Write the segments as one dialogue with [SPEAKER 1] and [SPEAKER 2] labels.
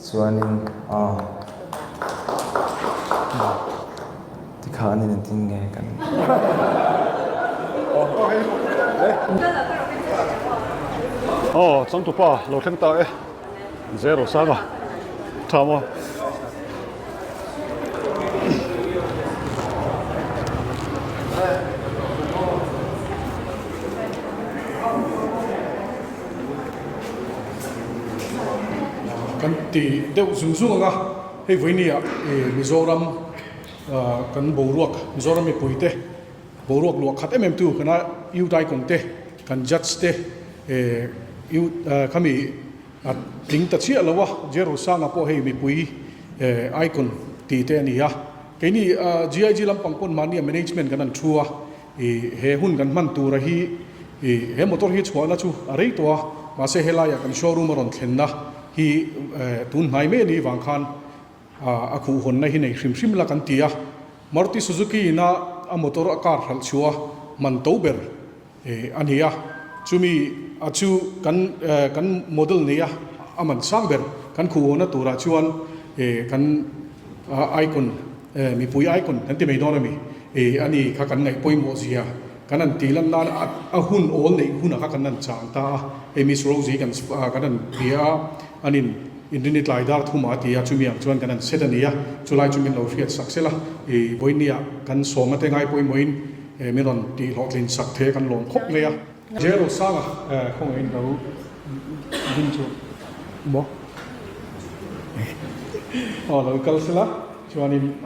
[SPEAKER 1] Chuanin aw tikhanin engtin nge kan.
[SPEAKER 2] Aw changtupa lo thleng ta e zero sanga tha maw.
[SPEAKER 3] Kan ti deuh zung zung ang a, hei vawinia Mizoram kan boruak, Mizoram mipuite boruak luah khat em em tu kana Youth Icon te, kan Judge te Youth khami a tling ta chiah lo a, Jerusanga pawh hei mipui Icon ti te a ni a, keini GIG lampang pawn mahnia management kan han thu a. I he hun kan hman tura hi i he motor hi chhuahna chu a rei tawh a, mahse helaiah kan showroom a rawn thlenna hi tun hnai mai a nih vang khan a khuhhawnna hi nei hrim hrim la kan ti a. Maruti Suzuki ina a motor a car hralh chhuah man to ber a ni a, chumi a chu kan kan model neia a man sang ber kan khuhhawnna turah chuan kan icon Mipui icon kan ti mai dawn a mi? A ni kha kan ngaih pawimawh zia kan han tih lan nan a hun awl neih hunah kha kan han chang ta a, hei Miss Rosie kan kan han bia a, an in inrini tlai dar thum a ti a, chumi ang chuan kan han set a ni a, chulai chu min lo hriat sak sela, i vawinia kan sawmna te ngai pawimawhin min rawn tih hlawhtlin sak the kan lawm khawp mai a. Zero sanga khawngaihin lo ding chu maw? Aw lo kal sela chuanin.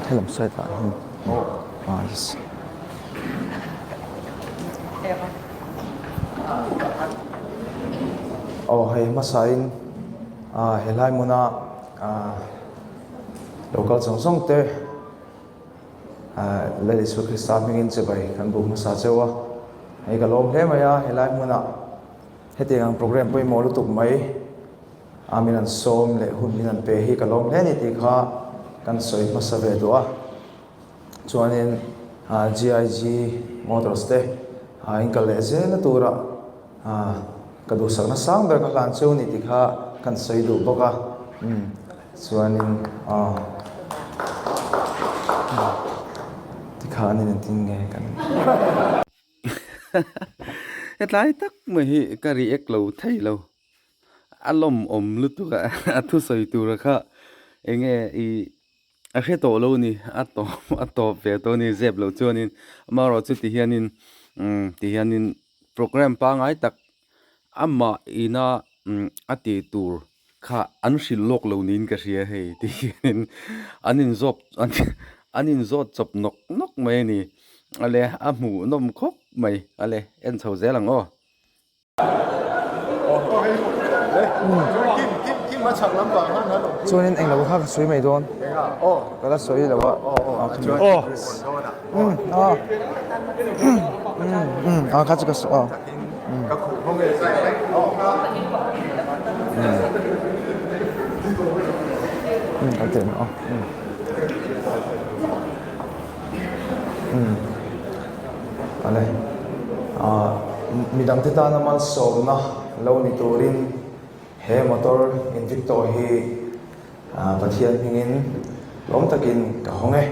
[SPEAKER 1] Helam side ah hian ah yes. Aw hei hmasain ah helai hmuna Local zawng zawng te Lal Isua Krista hmingin chibai kan buk hmasa cheu a, hei ka lawm hle mai a, helai hmunah hetiang ang program pawimawh lutuk mai a min an sawm leh hun min an pe hi ka lawm hle a ni tih kha kan sawi hmasa ve duh a, chuanin GIG Motors te in kal leh zel na turah Ka duhsakna sang ber ka hlan cheu ni tih kha kan sawi duh bawk a, umm chuanin aw tikhanin engtin nge kan.
[SPEAKER 4] Hetlai tak mai hi ka react lo thei lo, a lawmawm lutuk a, a thusawi tura kha enge ih a hre tawh lo a ni a tawp a tawp ve tawh a ni zep loh chuanin amaherawhchu ti hianin umm ti hianin program pangai tak amah ina umm a tih tur kha an hrilh lawk lo niin ka hria hei ti hianin an inzawp an inzawt chawp nawk nawk mai a ni ale a hmuhnawm khawp mai ale en chho zel ang aw.
[SPEAKER 1] Chuanin englo kha ka sawi mai dawn ka la sawi lo a a kha chu ka sawi a Ale ah midangte tana malsawmna lo ni turin he motor Invicto hi ah Pathian hmingin lawm takin ka hawng e.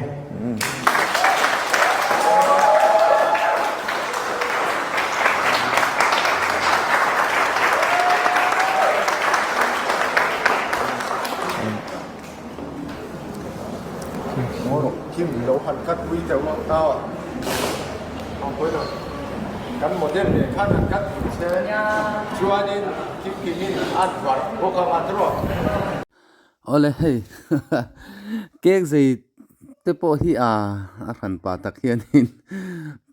[SPEAKER 4] Awle hei cake zei te pawh hi a a hran pah tak hianin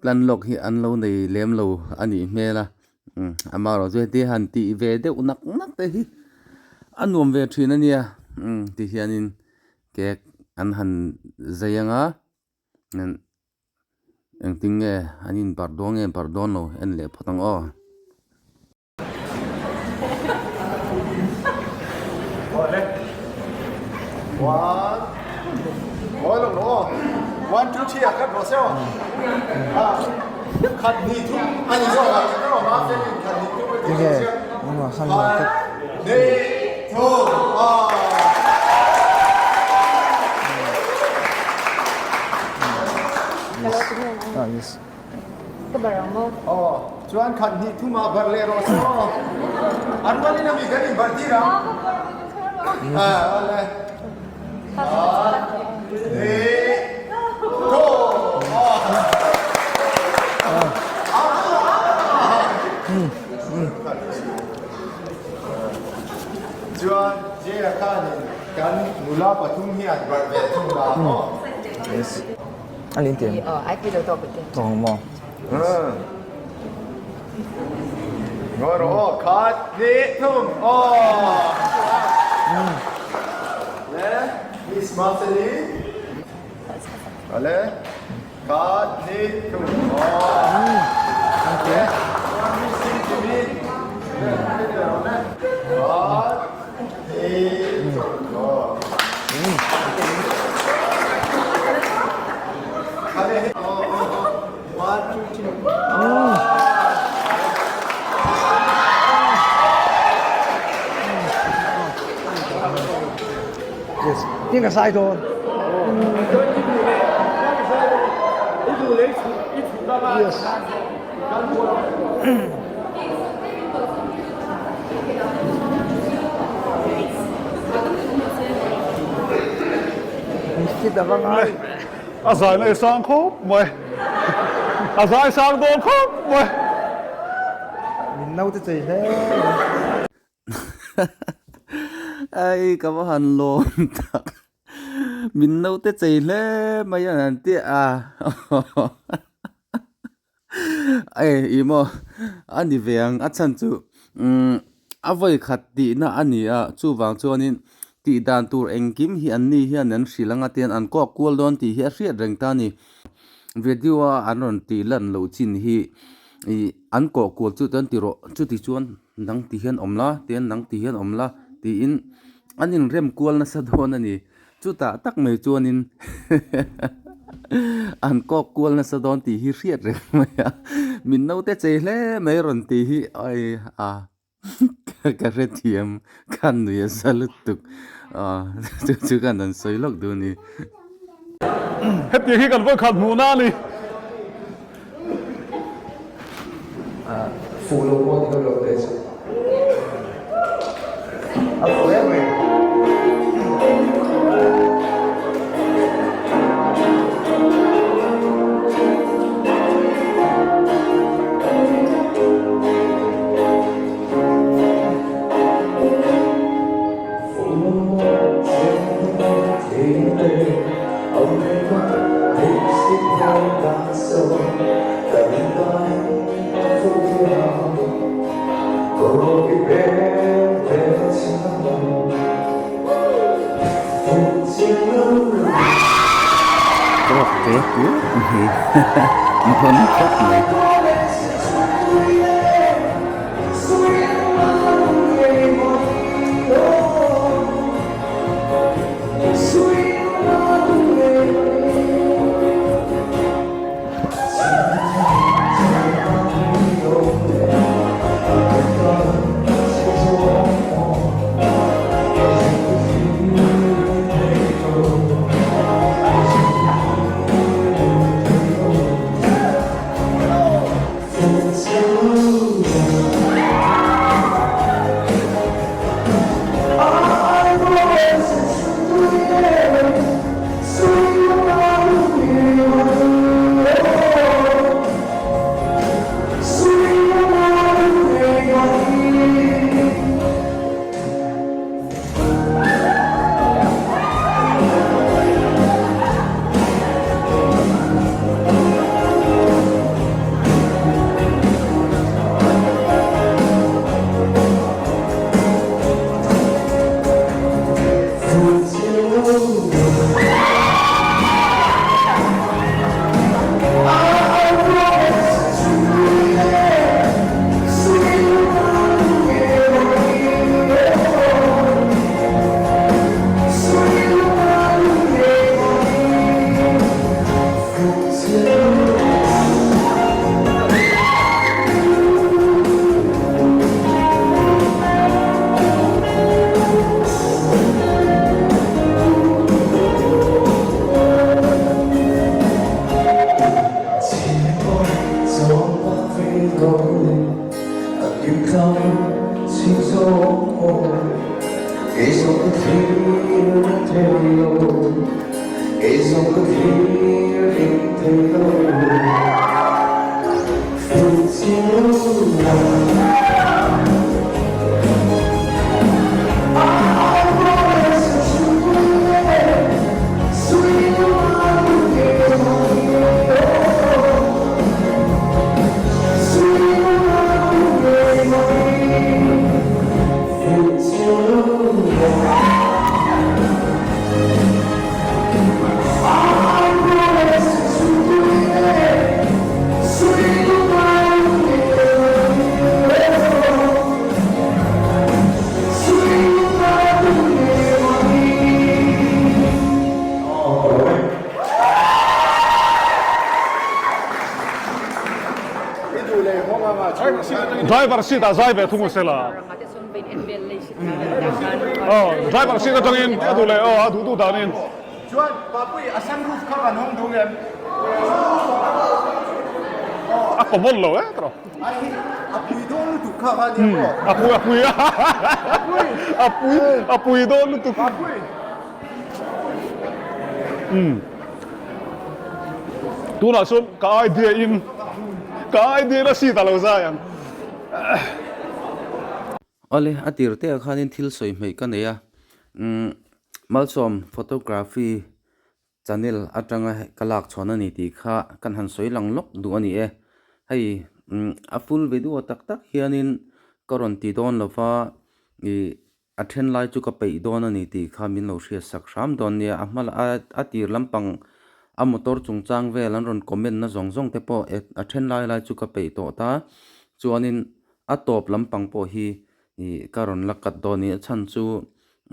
[SPEAKER 4] plan lawk hi an lo nei lem lo a nih hmel a amaherawh chu heti han tih ve deuh nak nak te hi a nuam ve thin a nia ti hianin cake an han zai ang a engtin nge an in barh dawn nge barh dawn lo en leh phawt ang aw.
[SPEAKER 1] Tinge engmah khan lang tlat. Ah yes.
[SPEAKER 5] Ka bar ang maw?
[SPEAKER 6] Aw, chuan khat hnih thum ah bar leh rawh se aw. An rual in ami kan in bar tir ang. Ah, awle. Khat, hnih, thum, aw. Chuan Jay-a khanin kan nula pathum hi an barh ve thung a aw.
[SPEAKER 1] Yes. A lin tiang.
[SPEAKER 5] Aw, ai pi lo tawk te.
[SPEAKER 1] Tawng maw?
[SPEAKER 6] Ngawi rawh aw, khat, hnih, thum, aw. Le, Miss Mafeli. Ale, khat, hnih, thum, aw. Le, Miss Kimkimi. Khat, hnih, thum, aw.
[SPEAKER 1] Yes, tin ka sai dawn. Yes.
[SPEAKER 2] A zai na i sang khawp mai. A zai sang dawn khawp mai.
[SPEAKER 1] Min naute chei hle mai.
[SPEAKER 4] Ai ka va han lawm tak. Min naute chei hle mai an han ti a. Ei ih maw a ni ve ang a chhan chu umm a vawi khat tihna a ni a chuvang chuanin tih dan tur engkim hi an ni hian an hrilh anga tian an kawk kual dawn tih hi a hriat reng ta a ni video a an rawn tih lan loh chin hi ih an kawh kual chu chuan ti rawh chuti chuan nang ti hian awm la tian nang ti hian awm la tiin an inrem kual nasa dawn a ni. Chutah tak mai chuanin an kawk kual nasa dawn tih hi hriat reng mai a, min naute chei hle mai rawn tih hi ai a ka hrethiam khan nui a za lutuk a chu chu khan an sawi lawk duh a ni.
[SPEAKER 2] Hetiang hi kan vawikhat hmuhna a ni.
[SPEAKER 1] Fuh lo pawh ni lo te chu a fuh em mai.
[SPEAKER 4] Tawk te tur mai bon khawp mai.
[SPEAKER 2] Driver seat ah zai ve thung sela. Aw driver seat atangin a duh leh aw a duh duh danin.
[SPEAKER 6] Chuan Papui a sunroof kha kan hawng duh em?
[SPEAKER 2] A common lo e tawh.
[SPEAKER 6] Ai hi a pui dawn lutuk kha kha nia maw?
[SPEAKER 2] A pui a pui a pui a pui dawn lutuk.
[SPEAKER 6] Papui.
[SPEAKER 2] Umm. Tunah chuan ka idea in ka idea in a seat a lo zai ang.
[SPEAKER 4] Awle, a tir te ah khanin thil sawi hmeih ka nei a, umm Malsawm photography channel atanga ka lak chhawn a ni tih kha kan han sawi lang lawk duh a ni e. Hei umm a full video tak tak hianin ka rawn ti dawn lova ih A then lai chu ka peih dawn a ni tih kha min lo hriat sak hram dawn nia, a hma a tir lampang a motor chungchang vel an rawn comment na zawng zawng te pawh a then lai lai chu ka peih tawh ta, chuanin a tawp lampang pawh hi ih ka rawn la cut dawn a ni, a chhan chu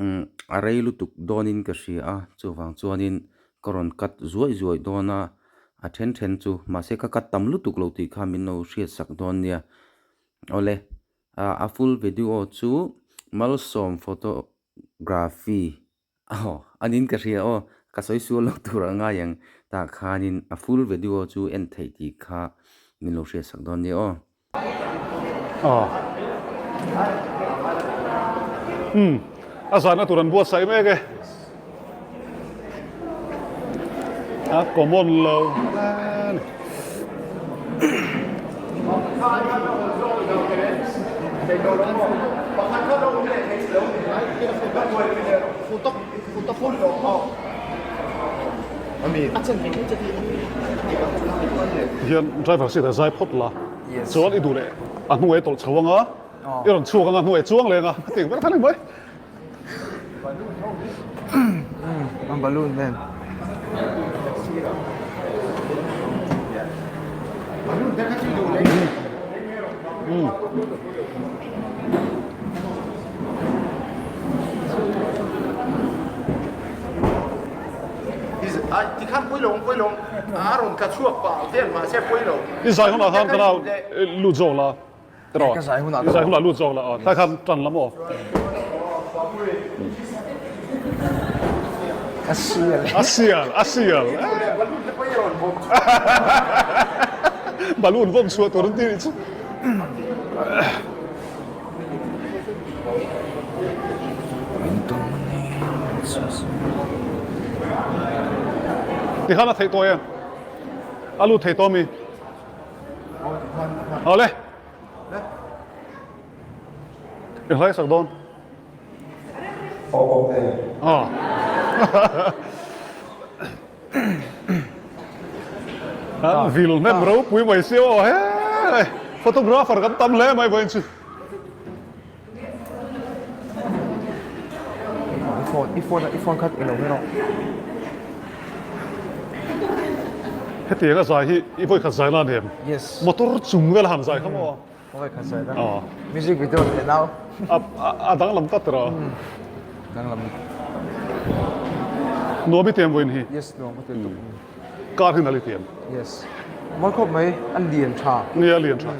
[SPEAKER 4] umm a rei lutuk dawnin ka hria a, chuvang chuanin ka rawn cut zuaih zuaih dawn a, a then then chu mahse ka cut tam lutuk lo tih kha min lo hriat sak dawn nia, awle. A full video chu Malsawm photography aw a niin ka hria aw ka sawi sual lo tur a ngai ang tah khanin a full video chu en theih tih kha min lo hriat sak dawn nia aw.
[SPEAKER 2] Aw umm a zahna tur an buatsaih mek e a common lo a ni. Hian driver seat ah zai phawt la chuan i duh leh a hnuai tawlh chho anga i rawn chhuak anga hnuai chuang leng a a ti ber kha ni mai.
[SPEAKER 1] Balloon nen.
[SPEAKER 2] I zai hunah khan ka nau lut zawk la. Tiraw?
[SPEAKER 1] Ka zai hunah
[SPEAKER 2] I zai hunah lut zawk la aw. Thlai khan tan lam aw.
[SPEAKER 1] A sial.
[SPEAKER 2] A sial, a sial. Balloon vawm chhuah tur an ti nih chu. Tikhan a theih tawh em? A lut thei tawh mi? Awle. I hlai sak dawn. Aw. An vil hnem ropui mai sia aw he. Photographer kan tam hle mai vawiin chu.
[SPEAKER 1] I phone, i phone, i phone khat ilo rawh.
[SPEAKER 2] Hetiang a zai hi i vawi khat zai la ni em?
[SPEAKER 1] Yes.
[SPEAKER 2] Motor chung vel han zai kha maw?
[SPEAKER 1] Vawi khat zai la. Music video leh nau.
[SPEAKER 2] A danglam tlat rawh.
[SPEAKER 1] Danglam.
[SPEAKER 2] Nuam i tiam vawiin hi?
[SPEAKER 1] Yes, nuam ka ti tuk.
[SPEAKER 2] Car hi nal i tiam?
[SPEAKER 1] Yes. Mawi khawp mai, a lian tha.
[SPEAKER 2] Nia, a lian tha.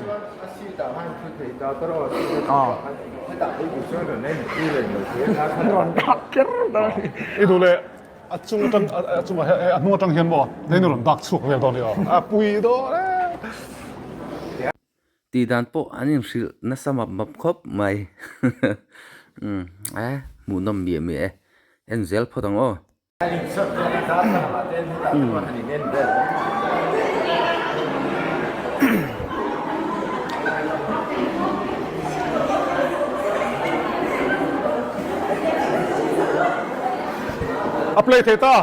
[SPEAKER 2] I duh leh a chung atang a chungah hian a hnung atang hian maw hei ni rawn dak chhuak vel dawn nia a pui dawn e.
[SPEAKER 4] Tih dan pawh an inhrilh nasa map map khawp mai umm e hmuhnawm miah miah e en zel phawt ang aw.
[SPEAKER 2] A play thei ta.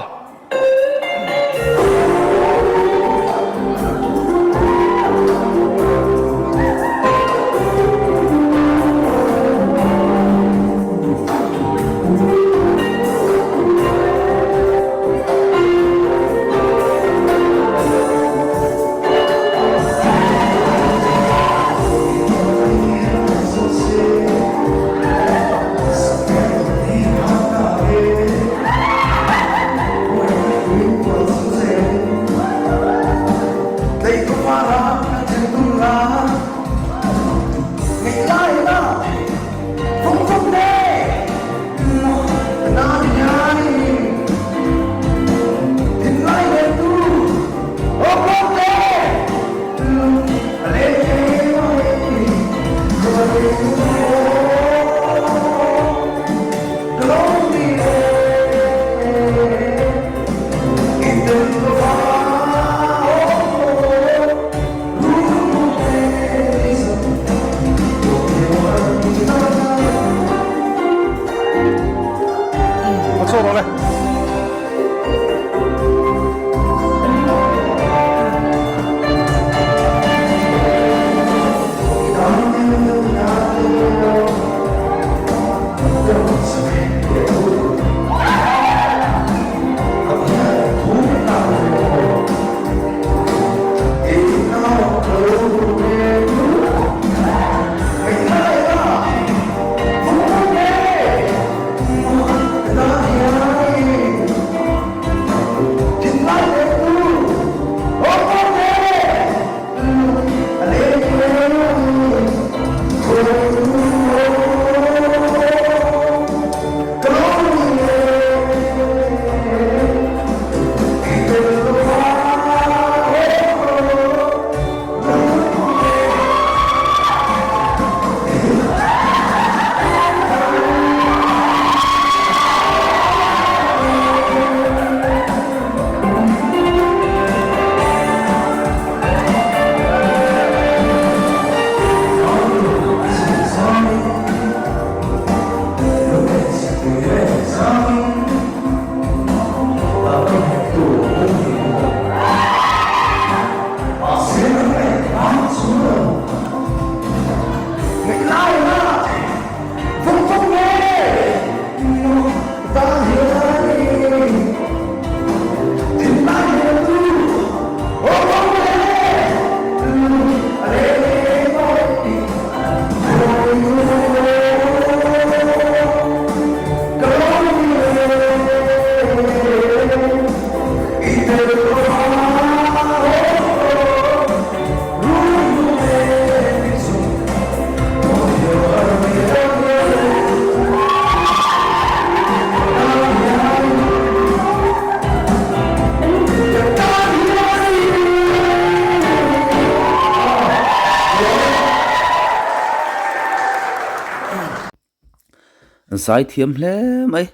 [SPEAKER 4] Zaithiam hle mai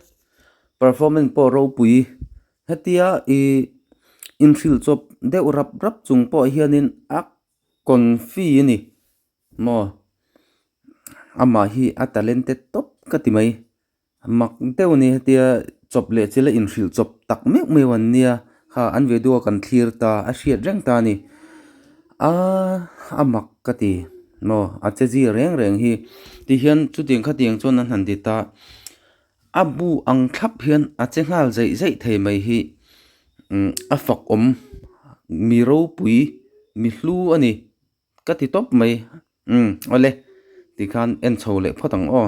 [SPEAKER 4] performance pawh ropui hetia ih inhrilh chawp deuh rap rap chung pawh hianin a confi a ni maw amah hi a talented tawp ka ti mai. Mak deuh a ni hetia chawp leh chil a inhrilh chawp tak meuh meuh an nia kha an video a kan thlir ta a hriat reng ta a ni aaa a mak ka ti maw a che zia reng reng hi tihian chutiang khatiang chuan an han ti ta a bu ang thlap hian a che nghal zeih zeih thei mai hi umm a fak awm mi ropui mi hlu a ni. Ka ti tawp mai. Umm awle, tikhan en chho leh phawt ang aw.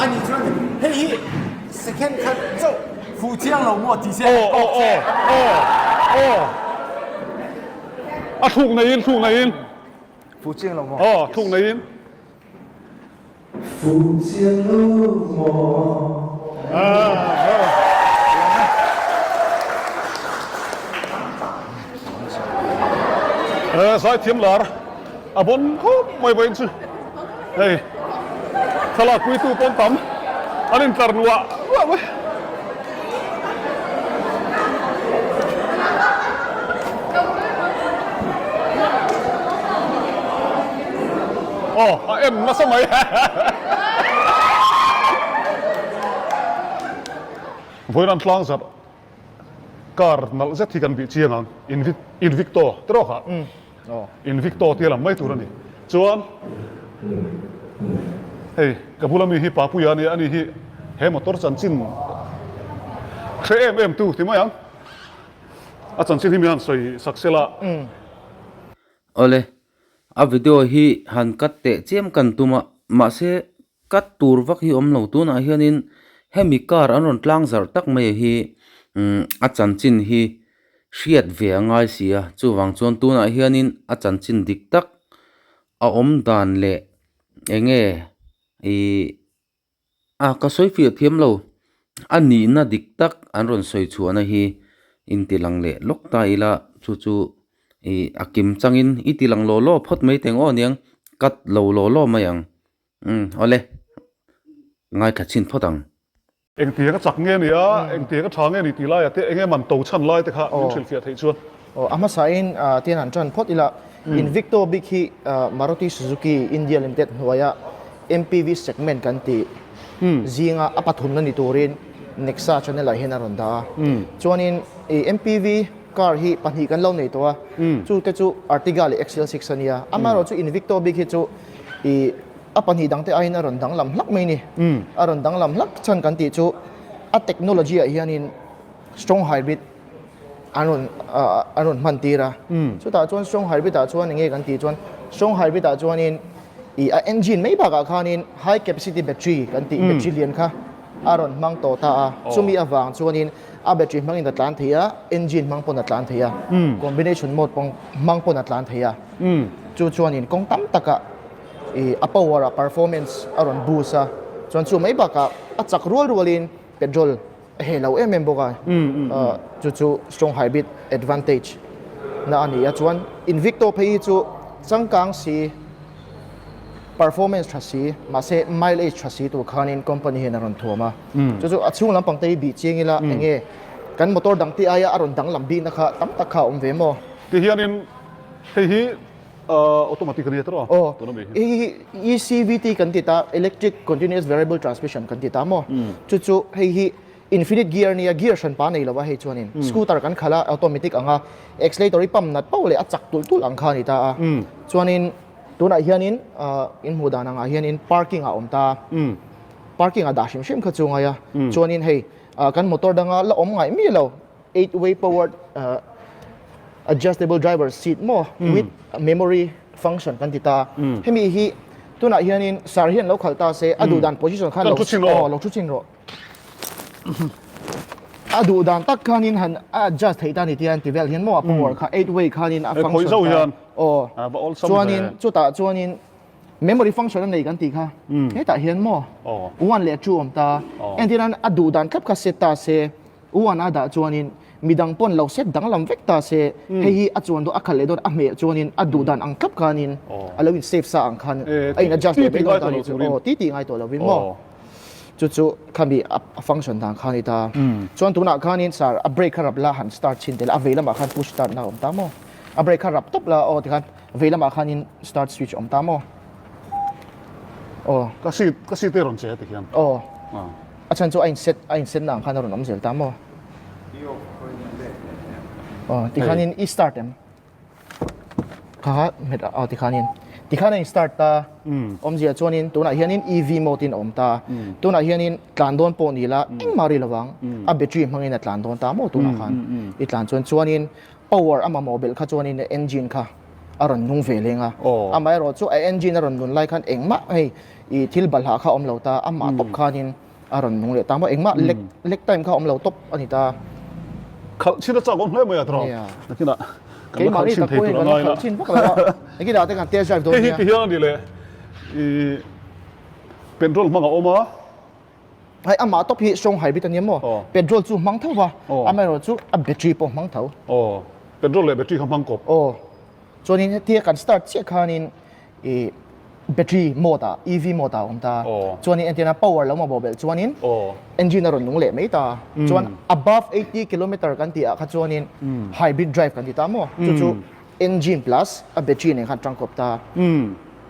[SPEAKER 6] Ani chuan hei hi second khat chauh fuh chiang lo maw tih se
[SPEAKER 2] Aw aw aw aw aw A thluk neiin thluk neiin.
[SPEAKER 1] Fuh chiang lo maw?
[SPEAKER 2] Aw thluk neiin.
[SPEAKER 1] Fuh chiang lo maw?
[SPEAKER 2] He zaithiam lar a bon khawp mai vawiin chu hei thlalak puitu pawn tam an intlar nuah nuah mai. Aw a en nasa mai. Vawiin an tlang zarh car nalh zet hi kan bih chiang ang Invicto te rawk ah Invicto tia lam mai tur a ni. Chuan hei ka bula mi hi Papuia a nia ani hi he motor chanchin hre em em tu ti mai ang. A chanchin hi mi han sawi sak sela.
[SPEAKER 4] Awle, a video hi han cut teh chiam kan tum a, mahse cut tur vak hi awm lo tunah hianin hemi car an rawn tlang zarh tak mai hi a chanchin hi hriat ve a ngai si a, chuvang chuan tunah hianin a chanchin dik tak a awm dan leh eng nge ih a ka sawi fiah thiam lo a nihna dik tak an rawn sawi chhuahna hi inti lang leh lawk ta ila chu chu ih a kim changin i ti lang law law phawt mai teng aw aniang cut lo law law mai ang. Umm awle, ngaithla chhin phawt ang.
[SPEAKER 2] Engtiang a chak nge ni a, engtiang a tha nge ni tih laiah te enge man to chhan lai te kha min hrilhfiah theih chuan.
[SPEAKER 7] Aw, a hmasain tian han tan phawt ila, Invicto bik hi Maruti Suzuki India Limited hnuaia MPV segment kan tih zinga a pathumna ni turin Nexa channel ah hian a rawn dah a. Chuanin MPV car hi pahnih kan lo nei tawh a, chu te chu Ertiga leh XL6 a nia. Amaherawhchu Invicto bik hi chu I a pahnih dangte aiin a rawn danglam hlak mai ni. A rawn danglam hlak chhan kan tih chu a technology ah hianin strong hybrid an rawn an rawn hman tir a. Chutah chuan strong hybrid ah chuan enge kan tih chuan strong hybrid ah chuanin i a engine mai bakah khanin high capacity battery kan tih battery lian kha a rawn hmang tawh ta a. Chumi avang chuanin a battery hmangin a tlan thei a, engine hmang pawn a tlan thei a, combination mode pawng hmang pawn a tlan thei a. Chu chuanin kawng tam takah ih a power a performance a rawn boost a, chuan chu mai bakah a chak rual rualin petrol a heh lo em em bawk a, chu chu strong hybrid advantage na a ni a. Chuan Invicto phei hi chu changkang si, performance tha si, mahse mileage tha si tur khanin company hian a rawn thuam a. Chu chu a chhung lampang te hi bih chiang ila enge kan motor dang te aia a rawn danglam bikna kha tam tak kha a awm ve maw?
[SPEAKER 2] Tihianin Hei hi automatic a nia tawh a?
[SPEAKER 7] Aw, hei hi ECVT kan ti ta, Electric Continuous Variable Transmission kan ti ta maw? Chu chu hei hi infinite gear a nia, gear hran pa nei lo va hei chuanin scooter kan khalh a, automatic ang a, accelerator i pump nat pauh leh a chak tulh tulh ang kha a ni ta a. Chuanin tunah hianin in hmuh dan angah hianin parking ah a awm ta a, parking ah dah hrim hrim kha chu ngai a, chuanin hei kan motor danga la awm ngaih miah lo. 8 way powered adjustable driver seat maw with memory function kan ti ta hemi hi tunah hianin sar hian lo khalh ta se a duh dan position khan lo aw lo thu chin rawh a duh dan tak khanin han a adjust theih ta ni tian ti vel hian maw a power kha 8 way khanin a function ta aw chuanin chutah chuanin memory function a nei kan tih kha hetah hian maw one leh two awm ta entirnan a duh dan thlap kha set ta se One a dah chuanin. Midang pawn lo set danglam vek ta se, hei hi a chuan dawn a khalh leh dawn a hmeh chuanin a duh dan ang thlap khanin a lo in save sa ang khan a in adjust leh mai dawn ta ni chu aw ti ti ngai tawh lovin maw chu chu khami a function dan kha ni ta. Chuan tunah khanin sir a brake kha rap la han start chhin tel a vei lamah khan push start na a awm ta maw a brake kha rap tawp la aw tikhan vei lamah khanin start switch a awm ta maw aw.
[SPEAKER 2] Ka seat ka seat te rawn che tikhian.
[SPEAKER 7] Aw. A chhan chu a in set a in set na ang khan a rawn awm zel ta maw? Aw tikhanin i start em? Kha kha hmet aw tikhanin tikhan a in start ta awmzia chuanin tunah hianin EV mode in a awm ta tunah hianin tlan dawn pawh ni la engmah ri lovang a battery hmangin a tlan dawn ta maw tunah khan i tlan chuan chuanin power a mamawh belh kha chuanin a engine kha a rawn nung ve leng a amaherawh chu a engine a rawn nun lai khan engmah hei I thil balhah kha awm lo ta, amah tawp khanin a rawn nung leh ta maw? Engmah lek lek time kha awm lo tawp a ni ta.
[SPEAKER 2] Khalh chhin a chak awm hle mai a tawrh. Nakinah kan la khalh chhin thei tur a ngai la.
[SPEAKER 7] Khalh chhin vak lo a. Nakinah te kan test drive dawn nia.
[SPEAKER 2] Hei hi ti hian a ni le. I petrol hmang a awm a.
[SPEAKER 7] Hei amah tawp hi strong hybrid a nia maw? Petrol chu hmang tho va, amaherawh chu a battery pawh hmang tho.
[SPEAKER 2] Aw, petrol leh battery kha hmang kawp.
[SPEAKER 7] Aw, chuanin hetia kan start chiah khanin i battery mode ah EV mode ah a awm ta chuanin entirna power lo mamawh belh chuanin engine a rawn nung leh mai ta chuan above 80 kilometer kan tih ah kha chuanin hybrid drive kan ti ta maw chu chu engine plus a battery nen khan tangkawp ta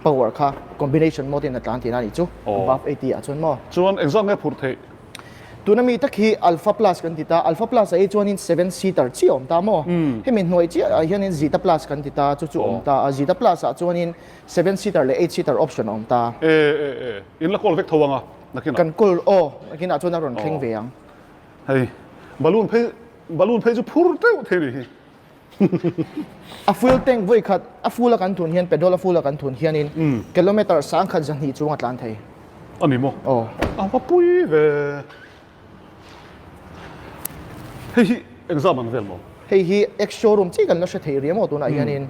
[SPEAKER 7] power kha combination mode in a tlan tihna a nih chu above 80 ah chuan maw.
[SPEAKER 2] Chuan engzat nge phurh theih?
[SPEAKER 7] Tuna mi tak hi Alpha Plus kan ti ta, Alpha Plus ah hi chuanin seven seater chiah a awm ta maw? Hemi hnuai chiah ah hianin Zeta Plus kan ti ta, chu chu a awm ta a, Zeta Plus ah chuanin seven seater leh eight seater option a awm ta.
[SPEAKER 2] E e e, in la call vek tho ang a, nakinah.
[SPEAKER 7] Kan call, aw, nakinah chuan a rawn thleng ve ang.
[SPEAKER 2] Hei, balloon phei, balloon phei chu phur teuh thei ni hi.
[SPEAKER 7] A fuel tank vawi khat a full a kan thun hian petrol a full a kan thun hianin kilometer sangkhat zahnih chung a tlan thei.
[SPEAKER 2] A ni maw?
[SPEAKER 7] Aw.
[SPEAKER 2] A va pui ve. Hei hi engzam an vel maw?
[SPEAKER 7] Hei hi ex showroom chi kan la hre thei riau maw tunah hianin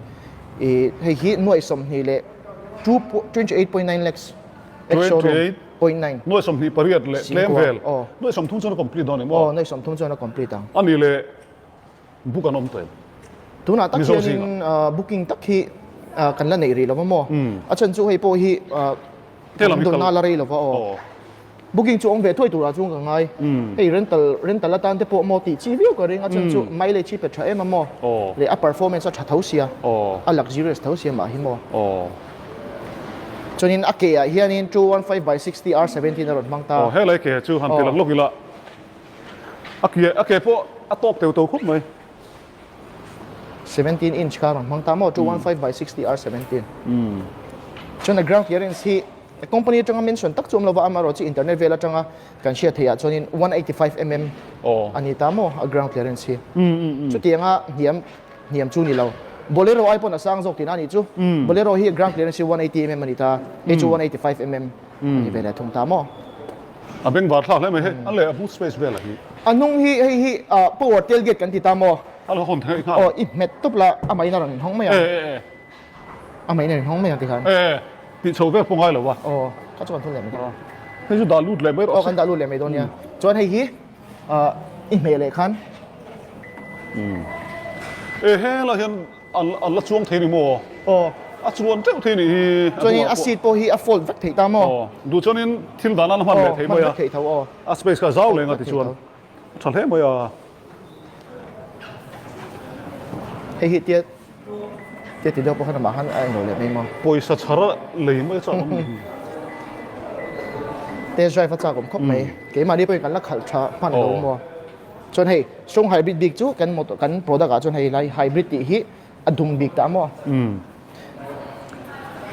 [SPEAKER 7] i hei hi nuaih 28 leh 28.9 lakhs ex showroom 0.9.
[SPEAKER 2] Nuaih 28 leh tlem vel. Nuaih 30 chuan a complete dawn em
[SPEAKER 7] aw? Aw nuaih 30 chuan a complete ang.
[SPEAKER 2] A ni leh. Book an awm tawh em?
[SPEAKER 7] Tunah tak hianin booking tak hi kan la neih rih lo va maw? A chhan chu hei pawh hi kan dawnna la rei lo va aw. Booking chu awm ve thuai turah chuan ka ngai. Hei rental rental atan te pawh maw tih chi viau ka ring. A chhan chu mileage hi pe tha em a maw? Leh a performance a tha tho sia, a luxurious tho sia mah hi maw? Chuanin a ke ah hianin 215 by 60 R17 a rawn hmang ta.
[SPEAKER 2] Aw helai ke chu han ti lang lawk ila. A ke a ke pawh a tawk teu teu khawp mai.
[SPEAKER 7] 17 inch kha rawn hmang ta maw 215 by 60 R17. Chuan a ground clearance hi company atanga mention tak chu awm lova amaherawh chu internet vel atanga kan hriat theih ah chuanin 185 mm a ni ta maw a ground clearance hi. Chutianga hniam hniam chu ni lo. Bolero ai pawn a sang zawk tihna a nih chu. Bolero hi ground clearance hi 180 mm a ni ta, hei chu 185 mm a ni ve leh thung ta maw.
[SPEAKER 2] A bengvar thlak hle mai hei, a leh a boot space vel a hi.
[SPEAKER 7] A hnung hi hei hi power tailgate kan ti ta maw?
[SPEAKER 2] A lo hawn theih nghal.
[SPEAKER 7] Aw i hmet tawp la, a main a rawn inhawng mai ang.
[SPEAKER 2] E e e.
[SPEAKER 7] A main a inhawng mai ang tikhan.
[SPEAKER 2] E e, tih chho vel pawh ngai lo a.
[SPEAKER 7] Aw, kha chu kan thun leh mai dawn.
[SPEAKER 2] Hei chu dah lut leh mai rawh se.
[SPEAKER 7] Aw kan dah lut leh mai dawn nia. Chuan hei hi i hmeh leh khan.
[SPEAKER 2] E helai hian An la chuang thei ni maw?
[SPEAKER 7] Aw.
[SPEAKER 2] A chuan teuh thei nih hi.
[SPEAKER 7] Chuanin a seat pawh hi a fold vek thei ta maw?
[SPEAKER 2] Aw. Duh chuanin thil dan an hman leh thei mai a.
[SPEAKER 7] Aw, hman vek thei tho aw.
[SPEAKER 2] A space kha zau leng a ti chuan. A tha hle mai a.
[SPEAKER 7] Hei hi tia tia ti deuh pawh khan amah khan a englo leh mai maw?
[SPEAKER 2] Pawisa chhar a lei mai a chak awm ni.
[SPEAKER 7] Test drive a chak awm khawp mai. Keimahni pawhin kan la khalh tha hman lo maw? Chuan hei strong hybrid bik chu kan motor kan product ah chuan hei lai hybrid tih hi a dum bik ta maw.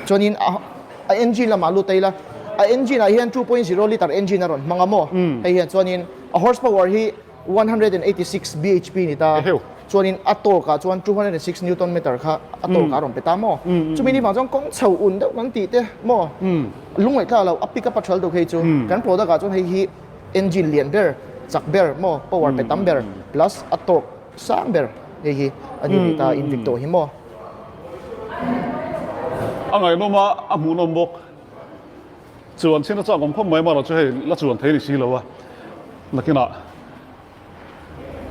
[SPEAKER 7] Chuanin a a engine lamah lut ta ila a engine ah hian 2.0 liter engine a rawn hmang a maw. Hei hian chuanin a horsepower hi 186 bhp ni ta. Chuanin a torque ah chuan 206 newton meter kha a torque ah a rawn pe ta maw. Chumi ni vang chuan kawng chho un deuh kan tih te maw. Lungngaih lo a pick up a tha lutuk hei chu. Kan product ah chuan hei hi Engine lian ber, chak ber maw, power pe tam ber plus a torque sang ber hei hi a ni rih ta Invicto hi maw.
[SPEAKER 2] A ngaihnawm a, a hmuhnawm bawk. Chuan chhin a chak awm khawp mai marawh chu hei la chuan thei ni si lo a, nakinah.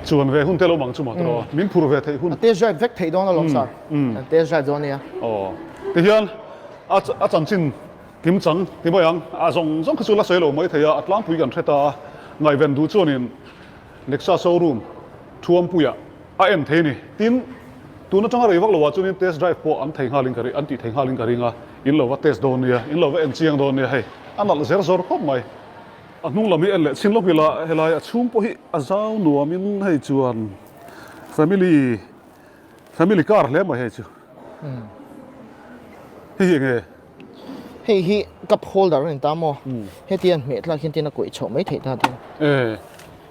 [SPEAKER 2] Chuan ve hun te lo mang chu maw tawh min phur ve theih hun.
[SPEAKER 7] A test drive vek theih dawn alawm sir. An test drive dawn ania.
[SPEAKER 2] Aw tihian a a chanchin kimchang ti mai ang a zawng zawng kha chu la sawi lo mai thei a a tlangpui kan hre ta a ngaihven duh chuanin Nexa showroom Thuampuia a en thei a ni. Tin tun atanga rei vak loah chuanin test drive pawh an thei nghalin ka an tih thei nghalin ka ring a in lo va test dawn nia in lo va en chiang dawn nia hei a nalh zer zawr khawp mai. A hnung lam hi en leh chhin lawk ila helai a chhung pawh hi a zau nuamin hei chuan family family car hle mai hei chu hei hi enge?
[SPEAKER 7] Hei hi cup holder a ni ta maw? Heti an hmeh tlak hian tin a kawih chhoh mai theih ta tin.
[SPEAKER 2] E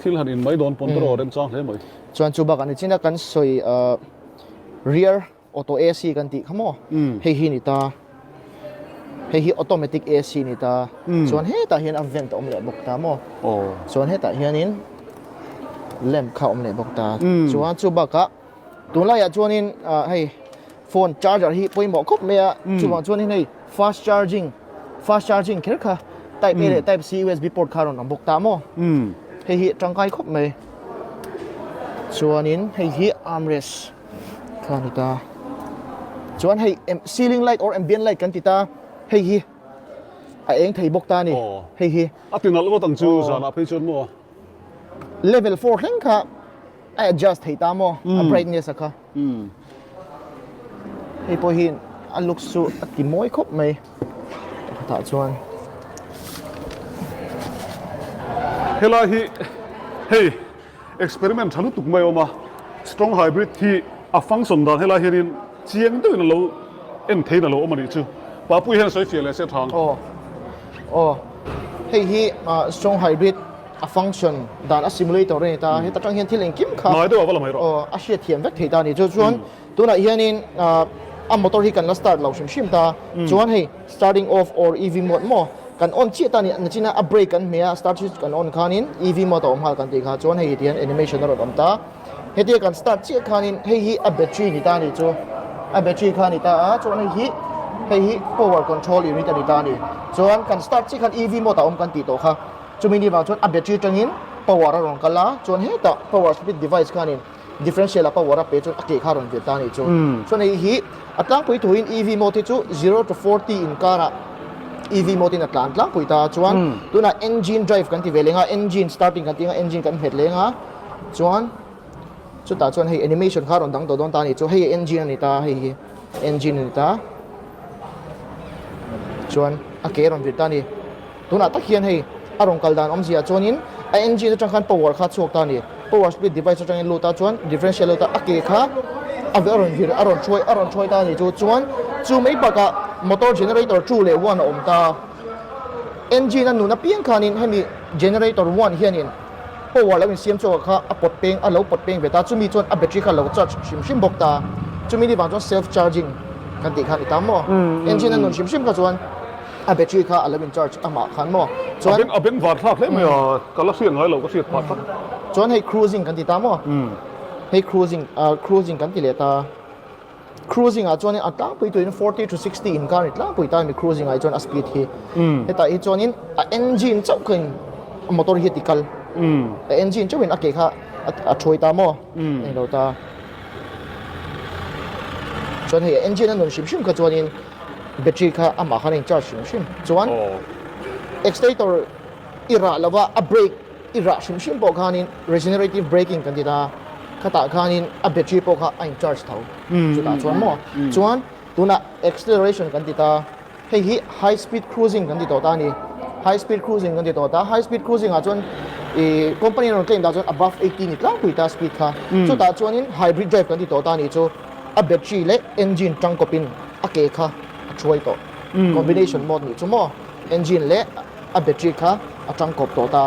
[SPEAKER 2] thil han in mai dawn pawn te erawh remchang hle mai.
[SPEAKER 7] Chuan chu bakah nichina kan sawi rear Auto AC kan tih kha maw? Hei hi ni ta. Hei hi automatic AC ni ta. Chuan hetah hian a vent a awm leh bawk ta maw? Chuan hetah hianin lamp kha a awm leh bawk ta. Chuan chu bakah tunlaiah chuanin hei phone charger hi pawimawh khawp mai a. Chuvang chuanin hei fast charging fast charging kher kha type A leh type C USB port kha a rawn awm bawk ta maw? Hei hi tangkai khawp mai. Chuanin hei hi armrest. Kha ni ta. Chuan hei ceiling light or ambient light kan ti ta. Hei hi a eng thei bawk ta ni. Hei hi.
[SPEAKER 2] A ti nalh ngawt ang chu zanah phei chuan maw.
[SPEAKER 7] Level 4 thleng kha a adjust thei ta maw a brightness a kha. Hei pawh hi a looks chu a ti mawi khawp mai. Pakhatah chuan.
[SPEAKER 2] Helai hi hei Experiment tha lutuk mai a awm a, strong hybrid hi a function dan helai hianin chiang deuhin a lo en theiin a lo awm a nih chu. Papui hian a sawi fiah leh se tha ang.
[SPEAKER 7] Aw aw hei hi strong hybrid a function dan a simulator a ni ta, heta tang hian thil engkim kha
[SPEAKER 2] Hnai deuh a va la mai rawh.
[SPEAKER 7] Aw a hriat thiam vek thei ta a ni. Chu chuan tunah hianin a motor hi kan la start lo hrim hrim ta, chuan hei Starting off or EV mode maw kan on chiah ta ni nachina a brake kan hmeh a start switch kan on khanin EV mode a awm nghal kan tih kha chuan hei tihian animation a rawn awm ta hetia kan start chiah khanin hei hi a battery ni ta ni chu a battery kha ni ta a chuan hei hi hei hi power control unit a ni ta ni chuan kan start chiah khan EV mode a awm kan tih tawh kha chumi ni vang chuan a battery atangin power a rawn kal a chuan hetah power split device khanin Differential a power a pe chuan a ke kha a rawn vir ta a nih chu. Chuan hei hi a tlangpui thuin EV mode hi chu 0 to 40 inkarah EV mode in a tlan tlangpui ta a chuan tunah engine drive kan ti ve leng a, engine starting kan ti ang a, engine kan hmet leng a chuan chutah chuan hei animation kha a rawn dang tawh dawn ta a nih chu. Hei engine a ni ta a, hei hi engine a ni ta chuan a ke a rawn vir ta a ni. Tunah tak hian hei a rawn kal dan awmzia chuanin a engine atang khan power kha a chhuak ta a ni. Power split device atangin lut a chuan differential lut a a ke kha a rawn vir a rawn hruai a rawn hruai ta a ni chu. Chuan chu mai bakah motor generator 2 leh 1 a awm ta. Engine a nun apiang khanin hemi generator 1 hianin power lo insiam chhuak kha a pawt peng a lo pawt peng ve ta. Chumi chuan a battery kha a lo charge hrim hrim bawk ta. Chumi ni vang chuan self charging kan tih kha a ni ta maw. Engine a nun hrim hrim kha chuan. A battery kha a lo in charge amah khan maw? Chuan.
[SPEAKER 2] A beng var thlak hle mai a, ka la hriat ngai lo ka hriat phah tlat.
[SPEAKER 7] Chuan hei cruising kan ti ta maw? Hei cruising cruising kan ti leh ta. Cruising ah chuan a tlangpui turin 40 to 60 inkar a ni tlangpui ta a mi cruising ah hi chuan a speed hi. Hetah hi chuanin a engine chauh khain a motor hi a ti kal. A engine chauhin a ke kha a thuai ta maw? Englo ta. Chuan hei a engine a nun hrim hrim kha chuanin Battery kha amah khan a in charge hrim hrim chuan accelerator i rah lova a brake i rah hrim hrim pawh khanin regenerative braking kan ti ta khatah khanin a battery pawh kha a in charge tho chutah chuan maw chuan tunah acceleration kan ti ta hei hi high speed cruising kan ti tawh ta a ni high speed cruising kan ti tawh ta high speed cruising ah chuan ih company rawn claim dah chuan above 80 ni tlangpui ta speed kha chutah chuanin hybrid drive kan ti tawh ta a ni chu a battery leh engine tangkawpin a ke kha a thuai tawh. Combination mode nih chu maw engine leh a battery kha a tangkawp tawh ta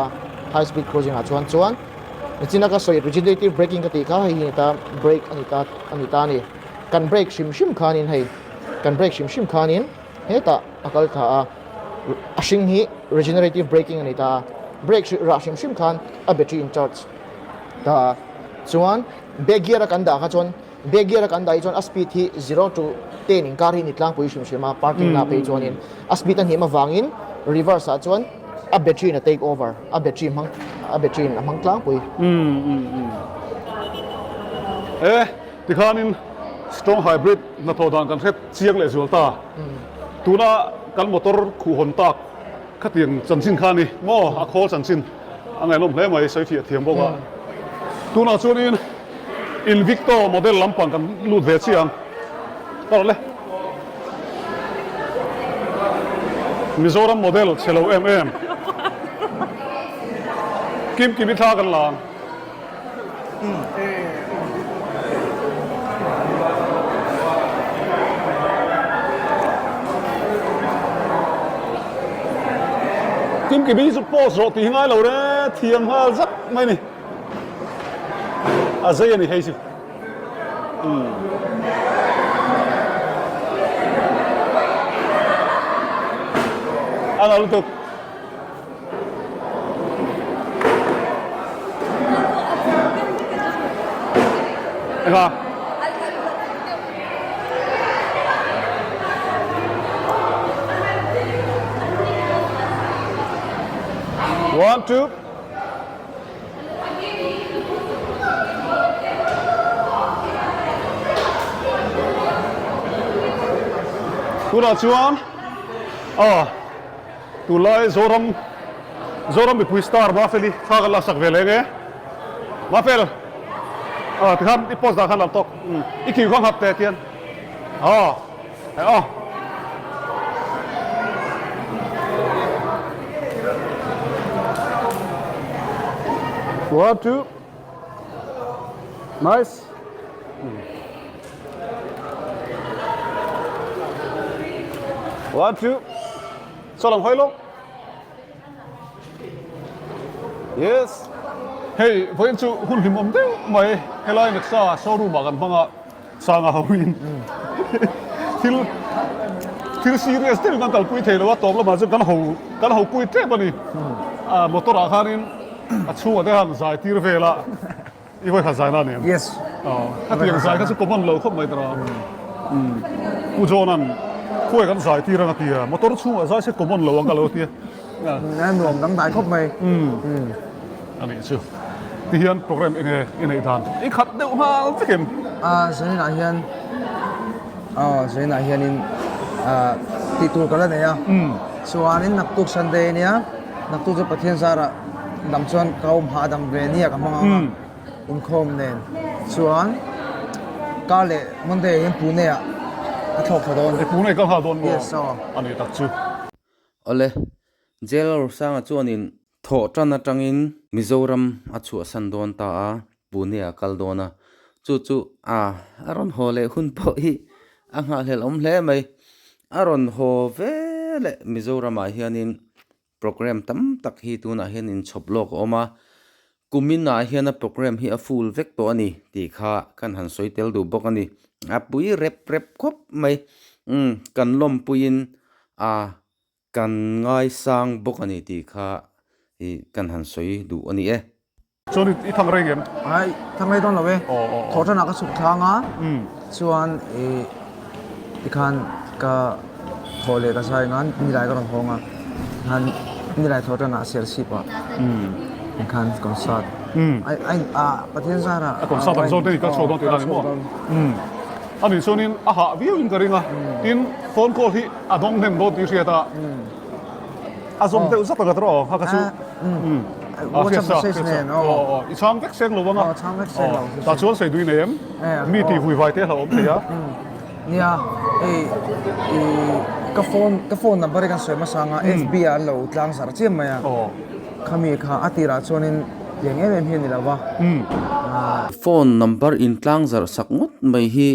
[SPEAKER 7] high speed cruising ah chuan chuan nichina ka sawi regenerative braking ka tih kha hei hi ni ta brake a ni ta a ni ta a ni. Kan brake hrim hrim khanin hei kan brake hrim hrim khanin hetah a kal thla a a hring hi regenerative braking a ni ta a brake rah hrim hrim khan a battery in charge ta a chuan back gear a kan dah kha chuan Back gear a kan dah hi chuan a speed hi 0 to 10 inkar hi ni tlangpui hrim hrim a, parking lah phei chuanin a speed a hniam avangin reverse ah chuan a battery in a take over, a battery hmang a battery in a hmang tlangpui.
[SPEAKER 2] E tikhanin strong hybrid hnathawh dan kan hre chiang leh zual ta. Tuna kan motor khuh hawn tak khatiang chanchin kha a ni maw? A khawl chanchin a ngaihnawm hle mai, sawi fiah thiam bawk a. Tunah chuanin Invicto model lampang kan lut ve chiah ang. Ka rawh le. Mizoram model chhe lo em em. Kim Kimi thla kan la ang. Kim Kimi hi chu post rawh tih hi ngai lo re, thiam nghal zak mai ni. A zei a ni hei chu. A nal lutuk. Engah? One, two. Tunah chuan aw tunlai Zoram Zoram mipui star Mafeli thla kan la sak ve leh nge Mafel aw tikhan i post dah khan lam tawk i kiu kha nghat teh tian aw aw One, two. Nice. One, two. Saw lam hawi lawk. Yes. Hei, vawiin chu hun hlim awm deuh mai. Helai Nexa showroom ah kan hmang a, Sanga ho in thil thil serious deuhin kan kalpui thei lo a, tawp lamah chuan kan ho kan ho pui tep a ni. Motor ah khanin a chhungah te khan zai tir vel a. I vawi khat zai na nen.
[SPEAKER 1] Yes.
[SPEAKER 2] Khatiang zai kha chu common lo khawp mai tara. Pu John-a'n khuai kan zai tir ang a ti a, motor chhungah zai se common lo ang ka lo ti a.
[SPEAKER 1] A nuam dangdai khawp mai.
[SPEAKER 2] A nih chu. Ti hian program enge i neih dan i khat deuh nghal vek em?
[SPEAKER 1] A Zainah hian aw Zainah hianin tih tur ka la nei a. Chuanin naktuk Sunday ania naktuk chu Pathian zarah dam chuan ka awm hah dam ve nia ka hmang ang a inkhawm nen chuan kar leh Monday ah hian Pune ah ka thlawk thla dawn.
[SPEAKER 2] E Pune ka nghal dawn maw?
[SPEAKER 1] Yes aw.
[SPEAKER 2] A nih tak chu.
[SPEAKER 4] Awle, Jail Rosanga chuanin thawh tan atangin Mizoram a chhuahsan dawn ta a, Pune a kal dawn a, chu chu a a rawn haw leh hun pawh hi a nghahhlelh awm hle mai. A rawn haw ve leh Mizoramah hianin Program tam tak hi tunah hian inchhawp lawk a awm a, kuminah hian a program hi a full vek tawh a ni tih kha kan han sawi tel duh bawk a ni. A pui rep rep khawp mai, umm kan lawmpuiin a kan ngaisang bawk a ni tih kha ih kan han sawi duh a ni e.
[SPEAKER 2] Chuan i thang reng em?
[SPEAKER 1] Ai, thang rei dawn lo e. Thawh tanah ka chhuk thlang a, chuan i tikhan ka thawh leh ka zai ngan nilai ka rawn hawng a, tikhan nilai thawh tanah Serchhip ah tikhan concert. Ai, ai, a Pathian zarah.
[SPEAKER 2] A concert ang zawn te i kal chhuak dawn tih dan ni maw? A nih chuanin a hah viau in ka ring a, tin phone call hi a dawng hnem dawn tih hriat a. A zawm deuh zat ang a tawh kha ka chu. A hriat sa, hriat sa. Aw aw, i chhang vek seng lo ang a.
[SPEAKER 1] Aw, chhang vek seng lo.
[SPEAKER 2] Tah chuan sawi dui nei em? Mi tih vui vai te a hlauhawm thei a.
[SPEAKER 1] Nia, hei i ka phone ka phone number hi kan sawi hmasa ang a, FB ah an lo tlang zar chiam mai a. Khami kha a tirah chuanin tiang em em hi a ni lo va.
[SPEAKER 4] Phone number in tlang zarh sak ngawt mai hi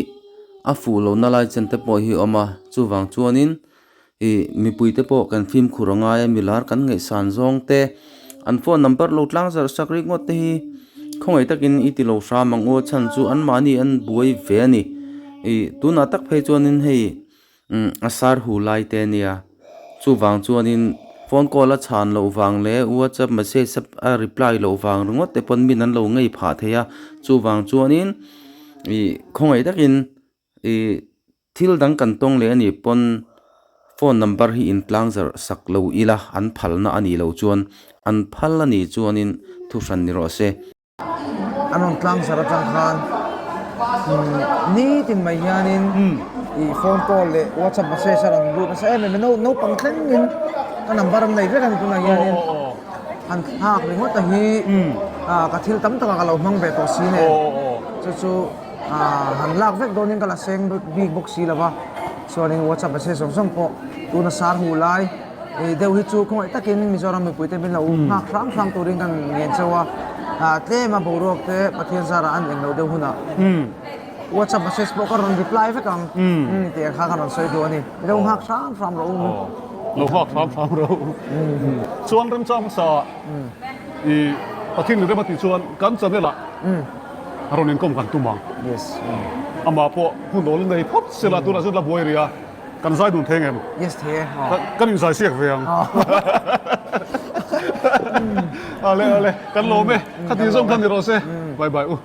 [SPEAKER 4] a fuh lohna lai chen te pawh hi a awm a, chuvang chuanin Ih, mipuite pawh kan fimkhur a ngai a, milar kan ngaihsan zawng te, an phone number lo tlang zarh sak ringawt te hi khawngaih takin i ti lo hram ang u a chhan chu anmahni an buai ve a ni. Ih, tunah tak phei chuanin hei umm a sar hu lai te a nia, chuvang chuanin phone call a chhan loh vang leh whatsapp message a reply loh vang ringawt te pawn min an lo ngei phah thei a, chuvang chuanin ih khawngaih takin ih. Thil dang kan tawng leh a nih pawn phone number hi in tlang zarh sak lo ila an phalna a nih loh chuan an phal a nih chuanin thuhran ni rawh se.
[SPEAKER 1] An rawn tlang zarh atang khan. Nitin mai hianin ih phone call leh whatsapp message a rawn lut nasa em em a, naupang thlengin ka number an nei vek a ni tunah hianin han thlak ringawt a hi ka thil tam takah ka lo hmang ve tawh si nen chu chu han lak vek dawnin ka la seng bik bawk si lo va chuanin whatsapp message zawng zawng pawh tuna sar huh lai. Ih deuh hi chu khawngaih takin Mizoram mipuite min lo nghak hrang hrang turin kan ngen chauh a, ah tlem a boruak te Pathian zarah an eng lo deuh hunah WhatsApp message pawh ka rawn reply vek ang tih ang kha ka rawn sawi duh a ni. Lo nghak hrang hrang rawh u.
[SPEAKER 2] Lo nghak hrang hrang rawh u. Chuan remchang hmasa ih Pathian in rem a tih chuan kan channel ah rawn inkawm kan tum ang. Amah pawh hun awl nei phawt sela tunah chuan la buai rih a. Kan zai dun thei ngem?
[SPEAKER 1] Yes thei e.
[SPEAKER 2] Kan in zai siak ve ang. Ale ale kan lawm e. Khati zawng khan ni rawh se. Bye bye u.